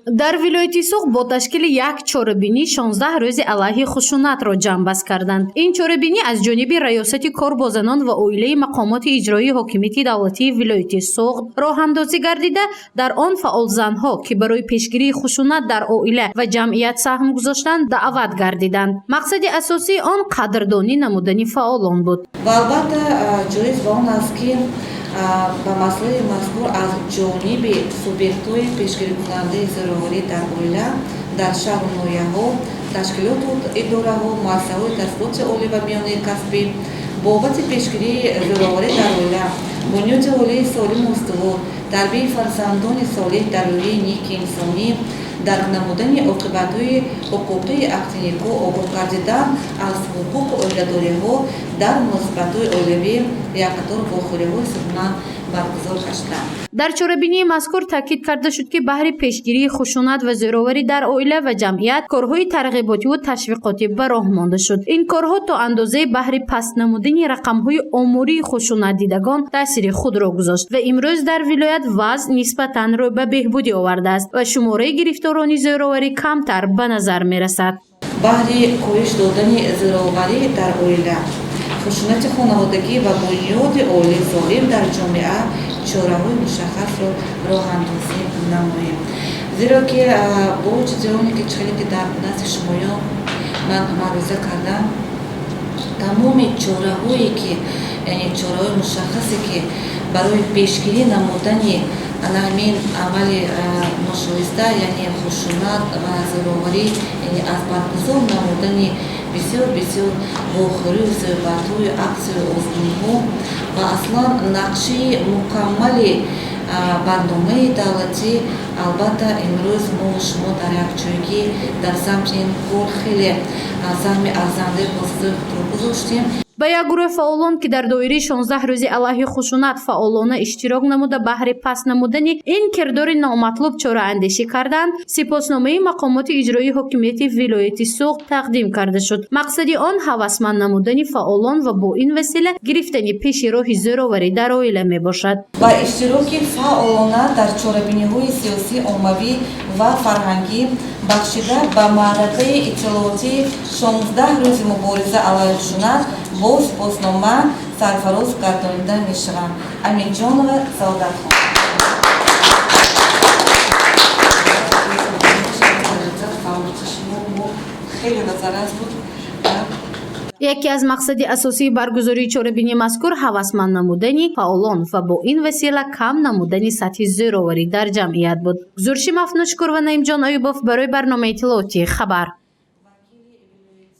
Дар вилояти Суғд бо ташкили як чорабинӣ 16 рӯзи алайҳи хушунатро ҷамъбаст карданд. Ин чорабинӣ аз ҷониби Раёсати кор бо занон ва оилаи мақомоти иҷроии ҳокимияти давлатии вилояти Суғд роҳандозӣ гардида, дар он фаъолзанҳо, ки барои пешгирии хушунат дар оила ва ҷамъият саҳм гузоштанд, даъват гардиданд. Мақсади асосии он қадрдонӣ намудани фаъолон буд. Ва албатта, ҷоиз ба он аст, ки ба масъалаи мазкур аз ҷониби субъектҳои пешгирикунандаи зӯроварӣ дар оила дар шаҳру ноҳияҳо, ташкилоту идораҳо, муассисаҳои таҳсилоти олӣ ва миёнаи касбӣ бобати пешгирии зӯроварӣ дар оила, бунёди оилаи солиму устувор, тарбияи фарзандони солеҳ дар рӯҳияи неки инсонӣ, дарк намудани оқибатҳои ҳуқуқии ақди никоҳ, огоҳ гардидан аз ҳуқуқу оиладориҳо дар муносибатҳои оилавӣ як қатор вохӯриҳои судманд баргузор гаштанд. Дар чорабинии мазкур таъкид карда шуд, ки баҳри пешгирии хушунат ва зӯроварӣ дар оила ва ҷамъият корҳои тарғиботиву ташвиқотӣ ба роҳ монда шуд. Ин корҳо то андозае баҳри паст намудани рақамҳои омории хушунатдидагон таъсири худро гузошт ва имрӯз дар вилоят вазъ нисбатан рӯ ба беҳбудӣ овардааст ва шумораи гирифторони зӯроварӣ камтар ба назар мерасад. Баҳри коҳиш додани зӯроварӣ дар оила, хушунати хонаводагӣ ва бунёди оилаи солим дар ҷомеа чораҳои мушаххасро роҳандозӣ намоем, зеро ки бо вуҷуди оне ки чихеле ки дар назди шумоён ман маъруза кардам, тамоми чораҳое ки, яъне чораҳои мушаххасе, ки барои пешгирӣ намудани ана ҳамин амали ношоиста, яъне хушунат ва зӯроварӣ, яъне аз баргузор намудани бисёр бисёр вохӯрию суҳбатҳою аксию озмунҳо ва аслан нақшаи мукаммали барномаи давлатӣ, албатта, имрӯз мо шумо дар якҷоягӣ дар самти ин кор хеле саҳми арзандаи босазои худро гузоштем. Ба як гурӯҳи фаъолон, ки дар доираи 16 рӯзи алайҳи хушунат фаъолона иштирок намуда, баҳри паст намудани ин кирдори номатлуб чораандешӣ карданд, сипосномаи мақомоти иҷроии ҳокимияти вилояти Суғд тақдим карда шуд. Мақсади он ҳавасманд намудани фаъолон ва бо ин васила гирифтани пеши роҳи зӯроварӣ дар оила мебошад. Ба иштироки фаъолона дар чорабиниҳои сиёсӣ, оммавӣ ва фарҳангӣ, бахшида ба маъракаи иттилоотии 16 рӯзи мубориза алайҳи хушунат, бо сипоснома сарфароз гардонида мешаванд: Аминҷонова Саодатхон. Хеле назаррас буд. Яке аз мақсади асосии баргузории чорабинии мазкур ҳавасманд намудани фаъолон ва бо ин васила кам намудани сатҳи зӯроварӣ дар ҷамъият буд. Зурши Мафнушкур ва Наимҷон Аюбов барои барномаи иттилоотии «Хабар».